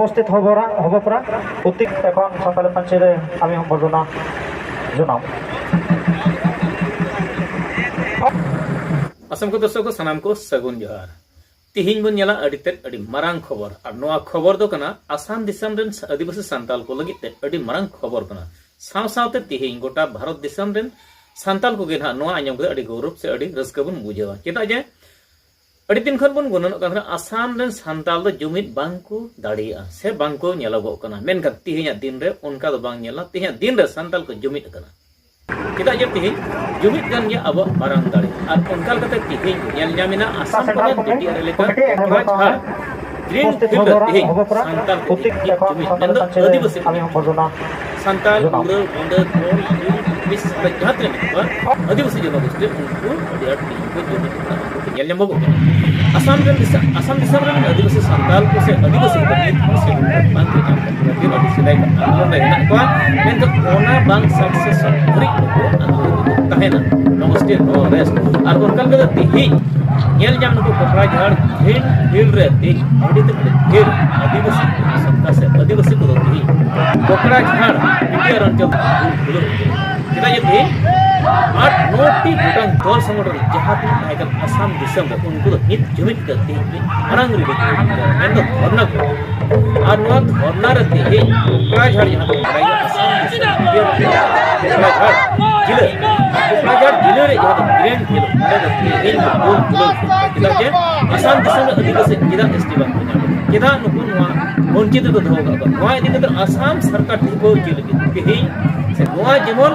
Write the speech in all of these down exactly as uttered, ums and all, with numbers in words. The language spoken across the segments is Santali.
উপস্থিত হব রা-, হব প্রায় প্রতীক এখন সকালে পাঁচেরে আমি সম্বর্ধনা জানাব। ᱟᱥᱟᱢ ᱠᱚ ᱫᱚᱨᱥᱚᱠ ᱠᱚ ᱥᱟᱱᱟᱢ ᱠᱚ ᱥᱟᱹᱜᱩᱱ ᱡᱚᱦᱟᱨ᱾ ᱛᱤᱦᱤᱧ ᱵᱚᱱ ᱧᱮᱞᱟ ᱟᱹᱰᱤ ᱛᱮᱫ ᱟᱹᱰᱤ ᱢᱟᱨᱟᱝ ᱠᱷᱚᱵᱚᱨ, ᱟᱨ ᱱᱚᱣᱟ ᱠᱷᱚᱵᱚᱨ ᱫᱚ ᱠᱟᱱᱟ ᱟᱥᱟᱢ ᱫᱤᱥᱚᱢ ᱨᱮᱱ ᱟᱹᱫᱤᱵᱟᱹᱥᱤ ᱥᱟᱱᱛᱟᱞ ᱠᱚ ᱞᱟᱹᱜᱤᱫ ᱛᱮ ᱟᱹᱰᱤ ᱢᱟᱨᱟᱝ ᱠᱷᱚᱵᱚᱨ ᱠᱟᱱᱟ᱾ ᱥᱟᱶ ᱥᱟᱶᱛᱮ ᱛᱤᱦᱤᱧ ᱜᱚᱴᱟ ᱵᱷᱟᱨᱚᱛ ᱫᱤᱥᱚᱢ ᱨᱮᱱ ᱥᱟᱱᱛᱟᱞ ᱠᱚᱜᱮ ᱱᱟᱦᱟᱜ ᱱᱚᱣᱟ ᱟᱸᱡᱚᱢ ᱠᱟᱛᱮ ᱟᱹᱰᱤ ᱜᱚᱨᱚᱵᱽ ᱥᱮ ᱟᱹᱰᱤ ᱨᱟᱹᱥᱠᱟᱹ ᱵᱚᱱ ᱵᱩᱡᱷᱟᱹᱣᱟ᱾ ᱪᱮᱫᱟᱜ ᱡᱮ ᱟᱹᱰᱤ ᱫᱤᱱ ᱠᱷᱚᱱ ᱵᱚᱱ ᱜᱩᱱᱟᱹᱱᱚᱜ ᱠᱟᱱ ᱛᱟᱦᱮᱱᱟ, ᱟᱥᱟᱢ ᱨᱮᱱ ᱥᱟᱱᱛᱟᱞ ᱫᱚ ᱡᱩᱢᱤᱫ ᱵᱟᱝ ᱠᱚ ᱫᱟᱲᱮᱭᱟᱜᱼᱟ ᱥᱮ ᱵᱟᱝ ᱠᱚ ᱧᱮᱞᱚᱜᱚᱜ ᱠᱟᱱᱟ᱾ ᱢᱮᱱᱠᱷᱟᱱ ᱛᱮᱦᱮᱧᱟᱜ ᱫᱤᱱ ᱨᱮ ᱚᱱᱠᱟ ᱫᱚ ᱵᱟᱝ ᱧᱮᱞᱟ᱾ ᱛᱮᱦᱮᱧᱟᱜ ᱫᱤᱱ ᱨᱮ ᱥᱟᱱᱛᱟᱞ ᱠᱚ ᱡᱩᱢᱤᱫ ᱟᱠᱟᱱᱟ᱾ ᱪᱮᱫᱟᱜ ᱡᱮ ᱛᱮᱦᱮᱧ ᱡᱩᱢᱤᱫ ᱠᱟᱱ ᱜᱮᱭᱟ ᱟᱵᱚᱣᱟᱜ ᱢᱟᱨᱟᱝ ᱫᱟᱲᱮ᱾ ᱟᱨ ᱚᱱᱠᱟ ᱞᱮᱠᱟᱛᱮ ᱛᱮᱦᱮᱧ ᱧᱮᱞ ᱧᱟᱢ ᱮᱱᱟ ᱟᱥᱟᱢ ᱯᱚᱱᱚᱛ ᱵᱤ ᱴᱤ ᱟᱨ ᱮᱞᱟᱠᱟ ᱠᱚᱠᱲᱟ ᱡᱷᱟᱲ ᱜᱨᱤᱱ ᱯᱷᱤᱞᱰ ᱨᱮ ᱛᱮᱦᱮᱧ ᱥᱟᱱᱛᱟᱞ ᱠᱚ ᱡᱩᱢᱤᱫ, ᱢᱮᱱᱫᱚ ᱟᱹᱫᱤᱵᱟᱹᱥᱤ ᱠᱚ ᱡᱩᱢᱤᱫ᱾ ᱥᱟᱱᱛᱟᱞ, ᱢᱩᱰᱟᱹ, ᱜᱚᱸᱰᱮ, ᱠᱚᱲ, ᱠᱩᱲᱤ, ᱢᱤᱥ, ᱡᱟᱦᱟᱸ ᱛᱤᱱᱟᱹᱜ ᱢᱮᱱᱟᱜ ᱠᱚᱣᱟ ᱟᱹᱫᱤᱵᱟᱹᱥᱤ ᱡᱚᱱᱚᱜᱳᱥᱴᱤ, ᱩᱱᱠᱩ ᱟᱹᱰᱤ ᱟᱸᱴ ᱛᱮᱦᱮᱧ ᱠᱚ ᱡᱩᱢᱤᱫ ᱟᱠᱟᱱᱟ, ᱩᱱᱠᱩ ᱠᱚ ᱧᱮᱞ ᱧᱟᱢᱚᱜᱚᱜ ᱠᱟᱱᱟ᱾ ᱟᱥᱟᱢ ᱨᱮᱱ ᱫᱤᱥᱚᱢ, ᱟᱥᱟᱢ ᱫᱤᱥᱚᱢ ᱨᱮᱱ ᱟᱹᱫᱤᱵᱟᱹᱥᱤ ᱥᱟᱱᱛᱟᱞ ᱠᱚ ᱥᱮ ᱟᱹᱫᱤᱵᱟᱹᱥᱤ ᱠᱚ ᱱᱤᱛ ᱦᱚᱸ ᱥᱮ ᱵᱟᱝ ᱠᱚ ᱧᱟᱢ ᱠᱟᱱᱟ᱾ ᱟᱹᱰᱤ ᱥᱮᱫᱟᱭ ᱠᱷᱚᱱ ᱟᱱᱫᱳᱞᱚᱱ ᱨᱮ ᱦᱮᱱᱟᱜ ᱠᱚᱣᱟ, ᱢᱮᱱᱠᱷᱟᱱ ᱚᱱᱟ ᱵᱟᱝ ᱥᱟᱠᱥᱮᱥ ᱫᱷᱟᱹᱨᱤᱡ ᱩᱱᱠᱩ ᱟᱱᱫᱳᱞᱚᱱ ᱨᱮᱠᱚ ᱛᱟᱦᱮᱱᱟ, no stay, no rest᱾ ᱟᱨ ᱚᱱᱠᱟ ᱞᱮᱠᱟᱛᱮ ᱛᱮᱦᱮᱧ ᱧᱮᱞ ᱧᱟᱢ ᱱᱩᱠᱩ ᱠᱚᱠᱲᱟ ᱡᱷᱟᱲ ᱜᱨᱤᱱ ᱯᱷᱤᱞᱰ ᱨᱮ ᱛᱮᱦᱮᱧ ᱟᱹᱰᱤ ᱛᱮᱫ ᱰᱷᱮᱨ ᱟᱹᱫᱤᱵᱟᱹᱥᱤ ᱥᱟᱱᱛᱟᱲ ᱥᱮ ᱟᱹᱫᱤᱵᱟᱹᱥᱤ ᱠᱚᱫᱚ ᱛᱮᱦᱮᱧ ᱠᱚᱠᱲᱟ ᱡᱷᱟᱲ ᱵᱤ ᱴᱤ ᱟᱨ ᱚᱧᱪᱚᱞ ᱛᱮ ᱦᱩᱞ ᱠᱷᱩᱞᱟᱹᱣ ᱠᱟᱱᱟ᱾ ᱪᱮᱫᱟᱜ ᱡᱮ ᱛᱮᱦᱮᱧ ᱟᱴ ᱱᱚ ᱴᱤ ᱜᱚᱴᱟᱝ ᱫᱚᱞ ᱥᱚᱝᱜᱚᱴᱷᱚᱱ ᱡᱟᱦᱟᱸ ᱛᱤᱱᱟᱹᱜ ᱛᱟᱦᱮᱸ ᱠᱟᱱᱟ ᱟᱥᱟᱢ ᱫᱤᱥᱚᱢ ᱨᱮ, ᱩᱱᱠᱩ ᱫᱚ ᱢᱤᱫ ᱡᱩᱢᱤᱫ ᱠᱟᱛᱮ ᱛᱮᱦᱮᱧ ᱢᱤᱫ ᱢᱟᱨᱟᱝ ᱨᱮᱞᱤ ᱠᱚ ᱩᱰᱩᱠ ᱠᱮᱫᱟ, ᱢᱮᱱᱫᱚ ᱫᱷᱚᱨᱱᱟ ᱠᱚ᱾ ᱟᱨ ᱱᱚᱣᱟ ᱫᱷᱚᱨᱱᱟ ᱨᱮ ᱛᱮᱦᱮᱧ ᱠᱚᱠᱲᱟ ᱡᱷᱟᱲ, ᱡᱟᱦᱟᱸ ᱫᱚ ᱵᱟᱰᱟᱭ ᱜᱮᱭᱟ ᱟᱥᱟᱢ ᱫᱤᱥᱚᱢ ᱨᱮ ᱠᱚᱠᱲᱟ ᱡᱷᱟᱲ ᱡᱤᱞᱟᱹ, ᱠᱚᱠᱲᱟ ᱡᱷᱟᱲ ᱡᱤᱞᱟᱹ ᱨᱮ ᱡᱟᱦᱟᱸ ᱫᱚ ᱜᱨᱤᱱ ᱯᱷᱤᱞᱰ, ᱚᱸᱰᱮ ᱫᱚ ᱛᱮᱦᱮᱧ ᱫᱚ ᱦᱩᱞ ᱠᱷᱩᱞᱟᱹᱣ ᱠᱮᱫᱟ᱾ ᱪᱮᱫᱟᱜ ᱡᱮ ᱟᱥᱟᱢ ᱫᱤᱥᱚᱢ ᱨᱮ ᱟᱹᱫᱤᱵᱟᱹᱥᱤ ᱪᱮᱫᱟᱜ ᱮᱥ ᱴᱤ ᱵᱟᱝ ᱠᱚ ᱧᱟᱢᱟ? ᱪᱮᱫᱟᱜ ᱱᱩᱠᱩ ᱱᱚᱣᱟ ᱵᱚᱧᱪᱤᱛ ᱨᱮᱠᱚ ᱫᱚᱦᱚ ᱟᱠᱟᱫ ᱠᱚᱣᱟ? ᱱᱚᱣᱟ ᱤᱫᱤ ᱠᱟᱛᱮ ᱟᱥᱟᱢ ᱥᱚᱨᱠᱟᱨ ᱴᱷᱤᱠ ᱠᱚ ᱪᱮᱫ ᱞᱟᱹᱜᱤᱫ ᱛᱮᱦᱮᱧ ᱥᱮ ᱱᱚᱣᱟ ᱡᱮᱢᱚᱱ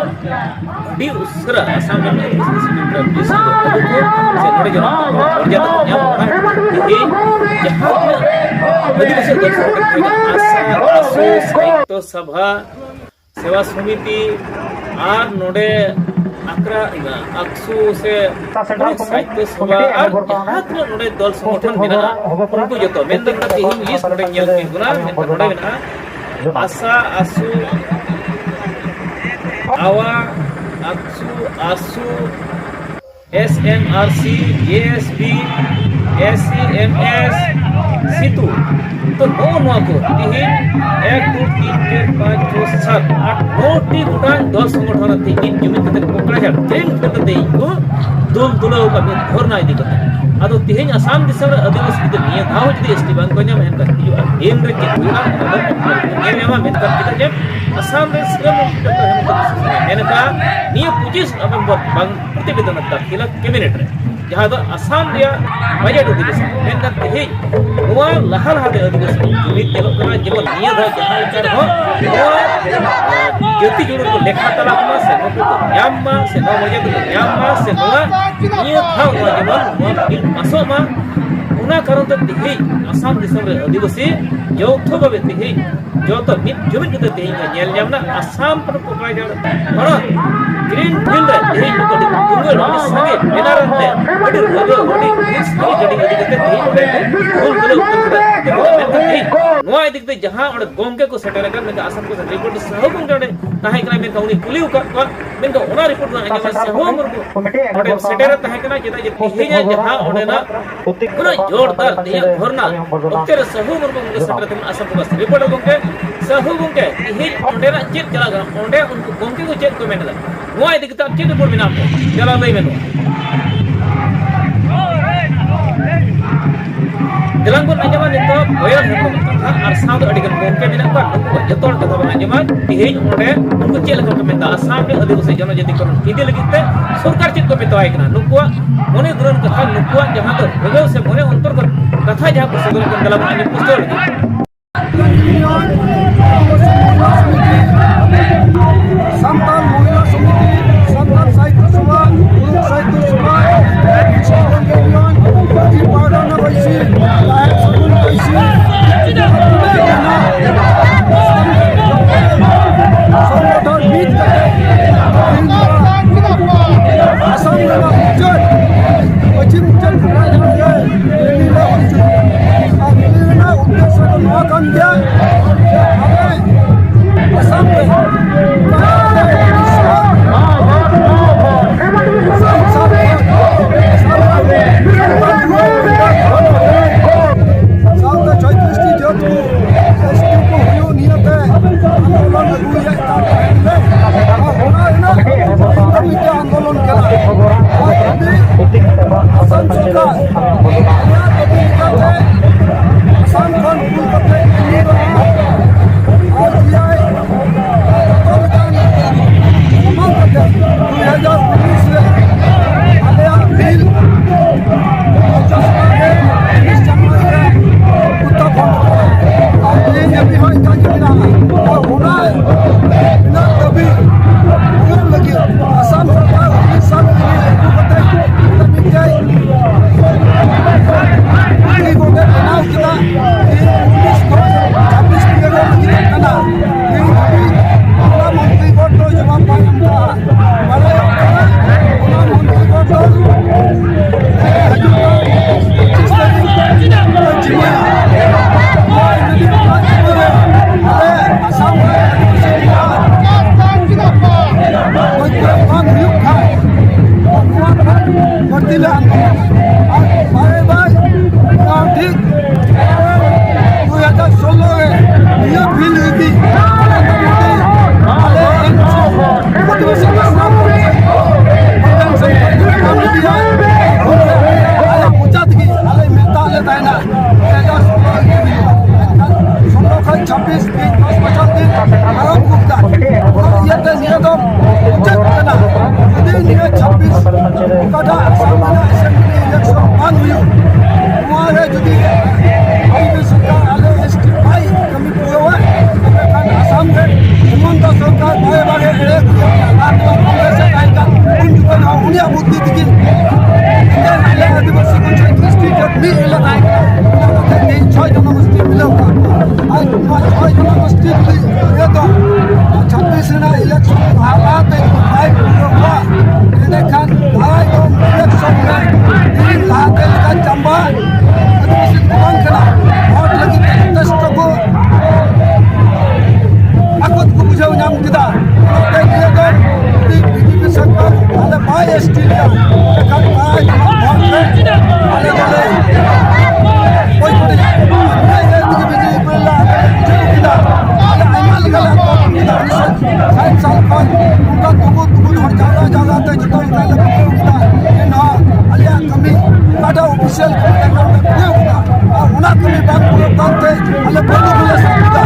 ᱟᱹᱰᱤ ᱩᱥᱟᱹᱨᱟ ᱟᱥᱟᱢ ᱨᱮᱱ ᱟᱹᱫᱤᱵᱟᱹᱥᱤ ᱥᱤᱠᱷᱱᱟᱹᱛ ᱨᱮ ᱵᱮᱥ ᱠᱚ ᱟᱹᱜᱩ ᱠᱚ ᱥᱮ ᱱᱚᱰᱮ ᱡᱮᱱᱚ ᱢᱚᱨᱡᱟᱫᱟ ᱠᱚ ᱧᱟᱢ, ᱚᱱᱟ ᱠᱷᱟᱹᱛᱤᱨ ᱛᱮ ᱛᱮᱦᱮᱧ ᱡᱟᱦᱟᱸ ᱛᱤᱱᱟᱹᱜ ᱟᱹᱫᱤᱵᱟᱹᱥᱤ ᱫᱚᱞ ᱥᱚᱸᱜᱚᱴᱷᱚᱱ ᱠᱷᱚᱱ ᱟᱥᱟ, ᱟᱥᱩ, ᱥᱟᱦᱤᱛᱛᱚ ᱥᱚᱵᱷᱟ, ᱥᱮᱵᱟ ᱥᱚᱢᱤᱛᱤ ᱟᱨ ᱱᱚᱰᱮ ᱟᱠᱨᱟ, ᱟᱠᱥᱩ ᱥᱮ ᱥᱟᱦᱤᱛᱛᱚ ᱥᱚᱵᱷᱟ ᱟᱨ ᱡᱟᱦᱟᱸ ᱛᱤᱱᱟᱹᱜ ᱱᱚᱰᱮ ᱫᱚᱞ ᱥᱚᱸᱜᱚᱴᱷᱚᱱ ᱢᱮᱱᱟᱜᱼᱟ, ᱩᱱᱠᱩ ᱡᱚᱛᱚ, ᱢᱮᱱ ᱫᱚ ᱛᱮᱦᱮᱧ ᱞᱤᱥᱴ ᱱᱚᱰᱮ ᱧᱮᱞ ᱦᱩᱭᱩᱜ ᱠᱟᱱᱟ, ᱢᱮᱱᱠᱷᱟᱱ ᱱᱚᱰᱮ ᱢᱮᱱᱟᱜᱼᱟ ᱟᱥᱟ, ᱟᱥᱩ, ᱟᱣᱟ, ᱟᱠᱥᱩ, ᱟᱥᱩ, S M R C, J S B, S C M S, C ᱠᱤᱱᱛᱩ ᱛᱚ ᱱᱚᱜᱼᱚ ᱱᱚᱣᱟ ᱠᱚ ᱛᱤᱦᱤᱧ ᱮᱠ ᱫᱩ ᱛᱤᱱ ᱪᱟᱨ ᱯᱟᱸᱪ ᱪᱷᱚ ᱥᱟᱛ ᱟᱴ ᱱᱚ ᱴᱤ ᱜᱚᱴᱟᱝ ᱫᱚᱞ ᱥᱚᱝᱜᱚᱴᱷᱚᱱ ᱟᱛᱮ ᱢᱤᱫ ᱡᱩᱢᱤᱫ ᱠᱟᱛᱮ ᱠᱚᱠᱲᱟᱡᱷᱟᱲ ᱛᱮᱦᱮᱧ ᱠᱷᱚᱱ ᱛᱮᱦᱮᱧ ᱠᱚ ᱫᱩᱞ ᱫᱩᱞᱟᱹᱣ ᱟᱠᱟᱫ ᱢᱤᱫ ᱫᱷᱚᱨᱱᱟ ᱤᱫᱤ ᱠᱟᱛᱮ᱾ ᱟᱫᱚ ᱛᱤᱦᱤᱧ ᱟᱥᱟᱢ ᱫᱤᱥᱚᱢ ᱨᱮ ᱟᱹᱫᱤᱵᱟᱹᱥᱤ ᱡᱩᱫᱤ ᱱᱤᱭᱟᱹ ᱫᱷᱟᱣ ᱡᱩᱫᱤ ᱮᱥ ᱴᱤ ᱵᱟᱝ ᱠᱚ ᱧᱟᱢᱟ, ᱮᱱᱠᱷᱟᱱ ᱦᱤᱡᱩᱜ ᱫᱤᱱ ᱨᱮ ᱪᱮᱫ ᱦᱩᱭᱩᱜᱼᱟ, ᱚᱱᱟ ᱫᱚ ᱧᱮᱞ ᱧᱟᱢᱟ᱾ ᱢᱮᱱᱠᱷᱟᱱ ᱪᱮᱫᱟᱜ ᱡᱮ ᱟᱥᱟᱢ ᱨᱮ ᱥᱤᱨᱟᱹ ᱢᱚᱱᱛᱨᱤ ᱰᱚᱠᱴᱚᱨ ᱦᱮᱢᱚᱱᱛᱚ ᱵᱤᱥᱣᱟ ᱥᱚᱨᱢᱟᱭ ᱢᱮᱱ ᱟᱠᱟᱫᱼᱟ, ᱱᱤᱭᱟᱹ ᱯᱚᱸᱪᱤᱥ ᱱᱚᱵᱷᱮᱢᱵᱚᱨ ᱵᱟᱝ ᱯᱨᱚᱛᱤᱵᱮᱫᱚᱱ ᱫᱟᱹᱠᱷᱤᱞᱟ ᱠᱮᱵᱤᱱᱮᱴ ᱨᱮ, ᱡᱟᱦᱟᱸ ᱫᱚ ᱟᱥᱟᱢ ᱨᱮᱭᱟᱜ ᱵᱟᱡᱮᱴ ᱚᱫᱷᱤᱵᱮᱥᱚᱱ᱾ ᱢᱮᱱᱠᱷᱟᱱ ᱛᱮᱦᱮᱧ ᱱᱚᱣᱟ ᱞᱟᱦᱟ ᱞᱟᱦᱟᱛᱮ ᱟᱹᱫᱤᱵᱟᱹᱥᱤ ᱡᱩᱢᱤᱫ ᱧᱮᱞᱚᱜ ᱠᱟᱱᱟ, ᱡᱮᱢᱚᱱ ᱱᱤᱭᱟᱹ ᱫᱷᱟᱣ ᱡᱟᱦᱟᱸ ᱞᱮᱠᱟ ᱨᱮᱦᱚᱸ ᱱᱚᱣᱟ ᱡᱟᱹᱛᱤ ᱡᱩᱲᱩ ᱠᱚ ᱞᱮᱠᱷᱟ ᱛᱟᱞᱟ ᱠᱚᱢᱟ ᱥᱮ ᱱᱩᱠᱩ ᱠᱚ ᱧᱟᱢ ᱢᱟ ᱥᱮ ᱱᱚᱣᱟ ᱢᱚᱨᱡᱟᱫᱟ ᱠᱚ ᱧᱟᱢ ᱢᱟ ᱥᱮ ᱱᱚᱣᱟ ᱱᱤᱭᱟᱹ ᱫᱷᱟᱣ ᱱᱚᱣᱟ ᱡᱮᱢᱚᱱ ᱱᱚᱣᱟ ᱵᱤᱞ ᱯᱟᱥᱚᱜ ᱢᱟ᱾ ᱚᱱᱟ ᱠᱟᱨᱚᱱ ᱛᱮ ᱛᱮᱦᱮᱧ ᱟᱥᱟᱢ ᱫᱤᱥᱚᱢ ᱨᱮ ᱟᱹᱫᱤᱵᱟᱹᱥᱤ ᱡᱚᱛᱚ ᱵᱷᱟᱵᱮ ᱛᱮᱦᱮᱧ ᱡᱚᱛᱚ ᱢᱤᱫ ᱡᱩᱢᱤᱫ ᱠᱟᱛᱮ ᱛᱮᱦᱮᱧ ᱠᱚ ᱧᱮᱞ ᱧᱟᱢ ᱮᱱᱟ ᱟᱥᱟᱢ ᱯᱚᱱᱚᱛ ᱠᱚᱠᱲᱟᱡᱷᱟᱲ ᱦᱚᱱᱚᱛ ᱜᱨᱤᱱ ᱯᱷᱤᱞᱰ ᱨᱮ ᱛᱮᱦᱮᱧ ᱱᱩᱠᱩ ᱟᱹᱰᱤ ᱫᱩᱞᱟᱹᱲ, ᱟᱹᱰᱤ ᱥᱟᱸᱜᱮ ᱵᱮᱱᱟᱨ ᱟᱱᱛᱮ ᱟᱹᱰᱤ ᱨᱟᱹᱜᱟᱹ, ᱟᱹᱰᱤ ᱦᱤᱥ, ᱟᱹᱰᱤ ᱜᱟᱹᱰᱤ ᱤᱫᱤ ᱠᱟᱛᱮ ᱛᱮᱦᱮᱧ ᱚᱸᱰᱮ ᱠᱚ ᱦᱩᱞ ᱫᱩᱞᱟᱹᱲ ᱩᱛᱟᱹᱨ ᱠᱮᱫᱟ᱾ ᱢᱮᱱᱠᱷᱟᱱ ᱛᱮᱦᱮᱧ ᱱᱚᱣᱟ ᱤᱫᱤ ᱠᱟᱛᱮ ᱡᱟᱦᱟᱸ ᱚᱸᱰᱮ ᱜᱚᱢᱠᱮ ᱠᱚ ᱥᱮᱴᱮᱨ ᱟᱠᱟᱱ, ᱢᱮᱱᱠᱷᱟᱱ ᱟᱥᱟᱢ ᱠᱚ ᱨᱤᱯᱳᱨᱴ ᱥᱟᱦᱩ ᱜᱚᱢᱠᱮ ᱚᱸᱰᱮ ᱛᱟᱦᱮᱸ ᱠᱟᱱᱟ, ᱢᱮᱱᱠᱷᱟᱱ ᱩᱱᱤ ᱠᱩᱞᱤ ᱟᱠᱟᱫ ᱠᱚᱣᱟ, ᱢᱮᱱᱠᱷᱟᱱ ᱚᱱᱟ ᱨᱤᱯᱳᱨᱴ ᱨᱮᱱᱟᱜ ᱟᱸᱡᱚᱢ ᱥᱟᱦᱩ ᱢᱩᱨᱢᱩ ᱚᱸᱰᱮ ᱥᱮᱴᱮᱨ ᱮ ᱛᱟᱦᱮᱸ ᱠᱟᱱᱟ᱾ ᱪᱮᱫᱟᱜ ᱡᱮ ᱛᱮᱦᱮᱧᱟᱜ ᱡᱟᱦᱟᱸ ᱚᱸᱰᱮᱱᱟᱜ ᱩᱱᱟᱹᱜ ᱡᱳᱨᱫᱟᱨ ᱛᱮᱦᱮᱧᱟᱜ ᱫᱷᱚᱨᱱᱟ ᱚᱠᱛᱮ ᱨᱮ ᱥᱟᱹᱦᱩ ᱢᱩᱨᱢᱩ ᱜᱚᱢᱠᱮ ᱥᱮᱴᱮᱨ ᱠᱟᱱᱟ ᱟᱥᱟᱢ ᱯᱨᱚᱫᱮᱥ ᱨᱤᱯᱳᱨᱴᱟᱨ ᱜᱚᱢᱠᱮ᱾ ᱥᱟᱹᱦᱩ ᱜᱚᱢᱠᱮ, ᱛᱮᱦᱮᱧ ᱚᱸᱰᱮᱱᱟᱜ ᱪᱮᱫ ᱪᱟᱞᱟᱜ ᱠᱟᱱᱟ, ᱚᱸᱰᱮ ᱩᱱᱠᱩ ᱜᱚᱢᱠᱮ ᱠᱚ ᱪᱮᱫ ᱠᱚ ᱢᱮᱱ ᱮᱫᱟ, ᱱᱚᱣᱟ ᱤᱫᱤ ᱠᱟᱛᱮ ᱟᱢ ᱪᱮᱫ ᱨᱤᱯᱳᱨᱴ ᱢᱮᱱᱟᱜ ᱛᱟᱢᱟ? ᱪᱟᱞᱟᱣ ᱞᱟᱹᱭ ᱢᱮ ᱱᱚᱣᱟ᱾ ᱫᱮᱞᱟᱝ ᱵᱚᱱ ᱟᱸᱡᱚᱢᱟ ᱱᱤᱛᱚᱜ ᱠᱚᱭᱚᱞ ᱦᱮᱢᱵᱨᱚᱢ ᱠᱟᱛᱷᱟ, ᱟᱨ ᱥᱟᱶᱛᱮ ᱟᱹᱰᱤ ᱜᱟᱱ ᱜᱚᱢᱠᱮ ᱢᱮᱱᱟᱜ ᱠᱚᱣᱟ, ᱱᱩᱠᱩᱣᱟᱜ ᱡᱚᱛᱚ ᱦᱚᱲ ᱠᱟᱛᱷᱟ ᱵᱚᱱ ᱟᱸᱡᱚᱢᱟ᱾ ᱛᱮᱦᱮᱧ ᱚᱸᱰᱮ ᱩᱱᱠᱩ ᱪᱮᱫ ᱞᱮᱠᱟ ᱠᱚ ᱢᱮᱱᱫᱟ, ᱟᱥᱟᱢ ᱨᱮ ᱟᱹᱫᱤᱵᱟᱹᱥᱤ ᱡᱚᱱᱚᱡᱟᱛᱤᱠᱚᱨᱚᱱ ᱤᱫᱤ ᱞᱟᱹᱜᱤᱫ ᱛᱮ ᱥᱚᱨᱠᱟᱨ ᱪᱮᱫ ᱠᱚ ᱢᱮᱛᱟᱣᱟᱭ ᱠᱟᱱᱟ, ᱱᱩᱠᱩᱣᱟᱜ ᱢᱚᱱᱮ ᱜᱩᱱᱟᱹᱱ ᱠᱟᱛᱷᱟ, ᱱᱩᱠᱩᱣᱟᱜ ᱡᱟᱦᱟᱸ ᱫᱚ ᱨᱟᱹᱜᱟᱹᱣ ᱥᱮ ᱢᱚᱱᱮ ᱚᱱᱛᱚᱨ ᱠᱚ ᱠᱟᱛᱷᱟ ᱡᱟᱦᱟᱸ ᱠᱚ ᱥᱚᱫᱚᱨ ᱠᱟᱱ, ᱫᱮᱞᱟ ᱵᱚᱱ ᱟᱸᱡᱚᱢ ᱯᱩᱥᱴᱟᱹᱣ ᱞᱮᱜᱮ᱾ ᱥᱟᱱᱛᱟᱲ ᱢᱚᱦᱤᱞᱟ ᱥᱚᱢᱤᱛᱤ, ᱥᱟᱱᱛᱟᱲ ᱥᱟᱦᱤᱛᱛᱚ ᱥᱚᱵᱷᱟ, ᱢᱩᱞᱩᱠ ᱥᱟᱦᱤᱛᱛᱚ ᱥᱚᱵᱷᱟ, ᱥᱚᱝᱜᱚᱴᱷᱚᱱ ᱤᱭᱩᱱᱤᱭᱚᱱ, ᱢᱟᱹᱡᱷᱤ ᱯᱟᱦᱴᱟ ᱨᱮᱱᱟᱜ ᱵᱟᱹᱭᱥᱤ, ᱱᱟᱭᱚᱵ ᱥᱚᱝᱜᱚᱴᱷᱚᱱ ᱵᱟᱹᱭᱥᱤ, ᱥᱚᱝᱜᱚᱴᱷᱚᱱ ᱢᱤᱫ ᱠᱟᱛᱮ ᱛᱮᱦᱮᱧ ᱱᱚᱣᱟ ᱟᱥᱟᱢ ᱨᱮᱱᱟᱜ ᱢᱩᱪᱟᱹᱫ, ᱯᱚᱪᱷᱤᱢ ᱢᱩᱪᱟᱹᱫ ᱠᱚᱠᱲᱟᱡᱷᱟᱲ ᱨᱮ ᱨᱮᱞᱤ ᱞᱮ ᱦᱩᱭ ᱦᱚᱪᱚᱭᱟ᱾ ᱟᱨ ᱨᱮᱞᱤ ᱨᱮᱱᱟᱜ ᱩᱫᱽᱫᱮᱥᱥᱚ ᱫᱚ ᱱᱚᱣᱟ ᱠᱟᱱ ᱜᱮᱭᱟ ᱡᱮ ᱟᱞᱮ ᱪᱷᱟᱵᱵᱤᱥ ᱫᱤᱱ, ᱫᱚᱥ ᱵᱚᱪᱷᱚᱨ ᱫᱤᱱ ᱯᱟᱨᱚᱢ ᱠᱚ ᱠᱟᱱ᱾ ᱚᱱᱟ ᱤᱭᱟᱹᱛᱮ ᱱᱤᱭᱟᱹ ᱫᱚ ᱢᱩᱪᱟᱹᱫ ᱠᱟᱱᱟ᱾ ᱡᱩᱫᱤ ᱱᱤᱭᱟᱹ ᱪᱷᱟᱵᱵᱤᱥ ᱚᱠᱟᱴᱟᱜ ᱟᱥᱟᱢ ᱨᱮᱱᱟᱜ assembly election ᱵᱟᱝ ᱦᱩᱭᱩᱜ, ᱱᱚᱣᱟ ᱨᱮ ᱡᱩᱫᱤ ᱵᱤᱡᱮᱯᱤ ᱥᱚᱨᱠᱟᱨ ᱟᱞᱮ ST ᱵᱟᱭ ᱠᱟᱹᱢᱤ ᱯᱩᱨᱟᱹᱣᱟ, ᱛᱚᱵᱮ ᱠᱷᱟᱱ ᱟᱥᱟᱢ ᱨᱮ ᱦᱤᱢᱚᱱᱛᱚ ᱥᱚᱨᱠᱟᱨ ᱵᱟᱨᱮ ᱵᱟᱨᱮ ᱮᱲᱮ ᱠᱚ ᱞᱟᱦᱟ ᱛᱮᱢᱟ ᱠᱚᱝᱜᱨᱮᱥ ᱮ ᱛᱟᱦᱮᱸ ᱠᱟᱱ, ᱩᱱ ᱡᱚᱠᱷᱚᱱ ᱦᱚᱸ ᱩᱱᱤᱭᱟᱜ ᱵᱩᱫᱽᱫᱷᱤ ᱛᱮᱜᱮ ᱮᱱᱛᱮ ᱟᱞᱮ ᱟᱹᱫᱤᱵᱟᱹᱥᱤ ᱠᱚ ᱪᱷᱚᱭ ᱛᱨᱤᱥ ᱴᱤ ᱡᱟᱹᱛ ᱢᱤᱫ ᱨᱮᱞᱮ ᱛᱟᱦᱮᱸ ᱠᱟᱱᱟ᱾ ᱚᱱᱟ ᱠᱷᱟᱹᱛᱤᱨ ᱛᱮᱦᱮᱧ ᱪᱷᱚᱭ ᱡᱚᱱᱚᱜᱳᱥᱴᱤ ᱢᱤᱞᱟᱹᱣ ᱠᱟᱱᱟ᱾ ᱟᱨ ᱱᱚᱣᱟ ᱪᱷᱚᱭ ᱡᱚᱱᱚᱜᱳᱥᱴᱤ ᱤᱭᱟᱹ ᱫᱚ ᱪᱷᱟᱵᱵᱤᱥ ᱨᱮᱱᱟᱜ election ᱞᱟᱦᱟ ᱞᱟᱦᱟᱛᱮ ᱵᱟᱭ ᱯᱩᱨᱟᱹᱣᱟ, ᱮᱸᱰᱮᱠᱷᱟᱱ ᱫᱟᱨᱟᱭ ᱫᱚ election ᱨᱮ ᱛᱮᱦᱮᱧ ᱞᱟᱦᱟᱛᱮ ᱞᱮᱠᱟ ᱪᱟᱢᱵᱟ ᱟᱹᱫᱤᱵᱟᱹᱥᱤ ᱫᱚ ᱵᱟᱝ ᱠᱟᱱᱟ᱾ ᱵᱷᱳᱴ ᱞᱟᱹᱜᱤᱫ ᱛᱮ ᱡᱚᱛᱷᱮᱥᱴᱚ ᱠᱚ ᱟᱠᱚ ᱛᱮᱠᱚ ᱵᱩᱡᱷᱟᱹᱣ ᱧᱟᱢ ᱠᱮᱫᱟ᱾ ᱚᱱᱟᱛᱮ ᱱᱤᱭᱟᱹ ᱫᱚ ᱡᱩᱫᱤ ᱵᱤᱡᱮᱯᱤ ᱥᱚᱨᱠᱟᱨ ᱟᱞᱮ ᱵᱟᱭ ST ᱞᱮᱭᱟ, ᱮᱱᱠᱷᱟᱱ ᱵᱟᱭ ᱧᱟᱢᱟ ᱵᱷᱳᱴ ᱨᱮ ᱟᱞᱮ ᱫᱚᱞᱮ ᱵᱚᱭᱠᱚᱴᱮᱫᱼᱟ᱾ ᱱᱤᱭᱟᱹ ᱜᱮ ᱡᱩᱫᱤ ᱵᱤᱡᱮᱯᱤ ᱞᱮ ᱟᱞᱮ ᱞᱮ ᱵᱩᱡᱷᱟᱹᱣ ᱠᱮᱫᱟ, ᱟᱞᱮ ᱟᱭᱢᱟ ᱞᱮᱠᱟ ᱞᱮ ᱟᱱᱫᱳᱞᱚᱱ ᱠᱮᱫᱟ᱾ ᱩᱱᱤᱥᱥᱚ ᱥᱟᱴ ᱥᱟᱞ ᱠᱷᱚᱱ ᱚᱱᱠᱟ ᱛᱩᱵᱩ ᱛᱩᱵᱩ ᱦᱚᱲ ᱡᱟᱣᱨᱟ ᱡᱟᱣᱨᱟ ᱛᱮ ᱡᱚᱛᱚ ᱞᱮᱠᱟ ᱞᱮ ᱵᱩᱡᱷᱟᱹᱣ ᱠᱮᱫᱟ ᱡᱮ ᱱᱚᱣᱟ ᱟᱞᱮᱭᱟᱜ ᱠᱟᱹᱢᱤ ᱚᱠᱟᱴᱟᱜ official ᱠᱟᱹᱢᱤ ᱛᱟᱦᱮᱸ ᱠᱟᱱ ᱚᱱᱟ ᱯᱩᱨᱟᱹᱣ ᱠᱮᱫᱟ᱾ ᱟᱨ ᱚᱱᱟ ᱠᱟᱹᱢᱤ ᱵᱟᱝ ᱯᱩᱨᱟᱹᱣ ᱠᱟᱱᱛᱮ ᱟᱞᱮ ᱵᱚᱱᱫᱷ ᱠᱚᱞᱮ ᱥᱟᱵ ᱠᱮᱫᱟ᱾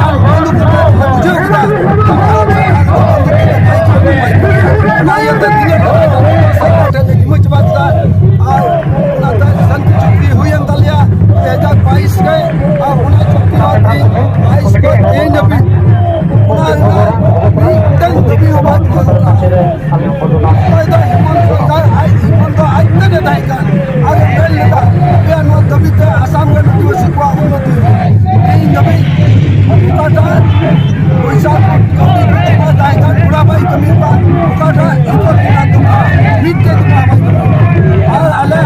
ᱟᱨ ᱵᱚᱱᱫᱷ ᱠᱟᱛᱮ ᱞᱮ ᱵᱩᱡᱷᱟᱹᱣ ᱠᱮᱫᱟ ᱡᱮ ᱵᱷᱟᱨᱚᱛ ᱥᱚᱨᱠᱟᱨ ᱫᱚ ᱵᱚᱱᱫᱷ ᱠᱟᱛᱮ ᱵᱟᱭ ᱠᱟᱹᱢᱤ ᱵᱟᱭ ᱠᱟᱹᱢᱤ᱾ ᱚᱱᱟ ᱤᱭᱟᱹᱛᱮ ᱛᱤᱱᱟᱹᱜ ᱦᱚᱲ ᱥᱚᱨᱠᱟᱨ ᱴᱷᱮᱱ ᱞᱮ ᱡᱤᱢᱟᱹ ᱪᱟᱵᱟ ᱠᱮᱫᱟ᱾ ᱟᱨ ᱚᱱᱟᱛᱮ ᱥᱟᱱᱛᱤ ᱪᱩᱠᱛᱤ ᱦᱩᱭᱮᱱ ᱛᱟᱞᱮᱭᱟ ᱯᱮ ᱦᱟᱡᱟᱨ ᱵᱟᱭᱤᱥ ᱨᱮ᱾ ᱟᱨ ᱚᱱᱟ ᱪᱩᱠᱛᱤ ᱦᱚᱸ ᱛᱮᱦᱮᱧ ᱵᱟᱭᱤᱥ ᱠᱷᱚᱱ ᱛᱮᱦᱮᱧ ᱫᱷᱟᱹᱵᱤᱡ ᱚᱱᱟ ᱨᱮᱱᱟᱜ ᱢᱤᱫᱴᱟᱝ ᱫᱟᱹᱵᱤ ᱦᱚᱸ ᱵᱟᱭ ᱯᱩᱨᱟᱹᱣ ᱠᱟᱱᱟ᱾ ᱚᱠᱚᱭ ᱫᱚ ᱦᱮᱢᱚᱱᱛ ᱥᱚᱨᱠᱟᱨ ᱟᱡ ᱦᱮᱢᱚᱱᱛ ᱫᱚ ᱟᱡ ᱛᱮᱜᱮ ᱛᱟᱦᱮᱸ ᱠᱟᱱ ᱟᱨ ᱢᱮᱱ ᱞᱮᱫᱟ ᱟᱯᱮᱭᱟᱜ ᱱᱚᱣᱟ ᱫᱟᱹᱵᱤ ᱛᱮ ᱟᱥᱟᱢ ᱨᱮᱱ ᱟᱹᱫᱤᱵᱟᱹᱥᱤ ᱠᱚᱣᱟᱜ ᱩᱱᱱᱚᱛᱤ ᱦᱩᱭᱩᱜᱼᱟ᱾ ᱛᱮᱦᱮᱧ ᱫᱷᱟᱹᱵᱤᱡ ᱚᱠᱟᱴᱟᱜ ᱯᱚᱭᱥᱟ ᱠᱚ ᱠᱟᱹᱣᱰᱤ ᱠᱚ ᱡᱚᱢᱟ ᱛᱟᱦᱮᱸ ᱠᱟᱱ ᱯᱩᱨᱟ ᱵᱟᱭ ᱠᱟᱹᱢᱤ ᱠᱟᱱ ᱚᱠᱟᱴᱟᱜ ᱡᱚᱛᱚ ᱞᱮᱠᱟ ᱫᱚ ᱢᱤᱫᱴᱮᱡ ᱫᱚ ᱵᱟᱭ ᱠᱟᱹᱢᱤ᱾ ᱟᱨ ᱟᱞᱮ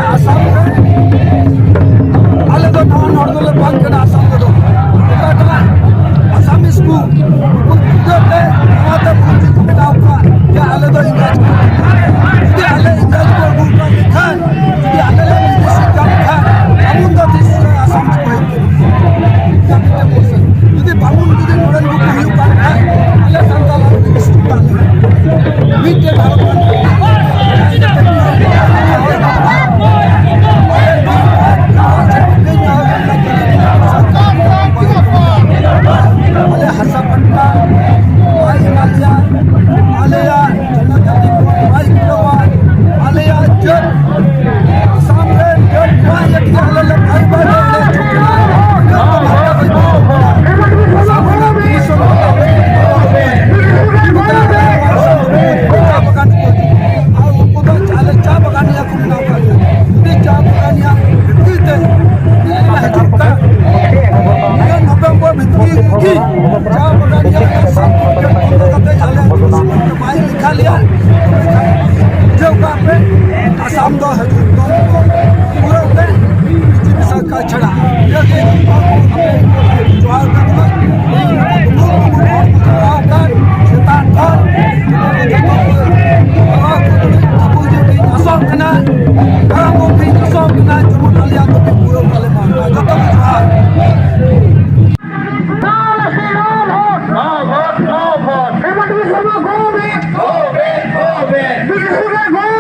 ᱜᱳᱵᱤᱱᱫ! ᱜᱳᱵᱤᱱᱫ! ᱜᱳᱵᱤᱱᱫ! ᱵᱤᱨᱵᱷᱩᱢ ᱨᱮ ᱜᱳᱵᱤᱱᱫ!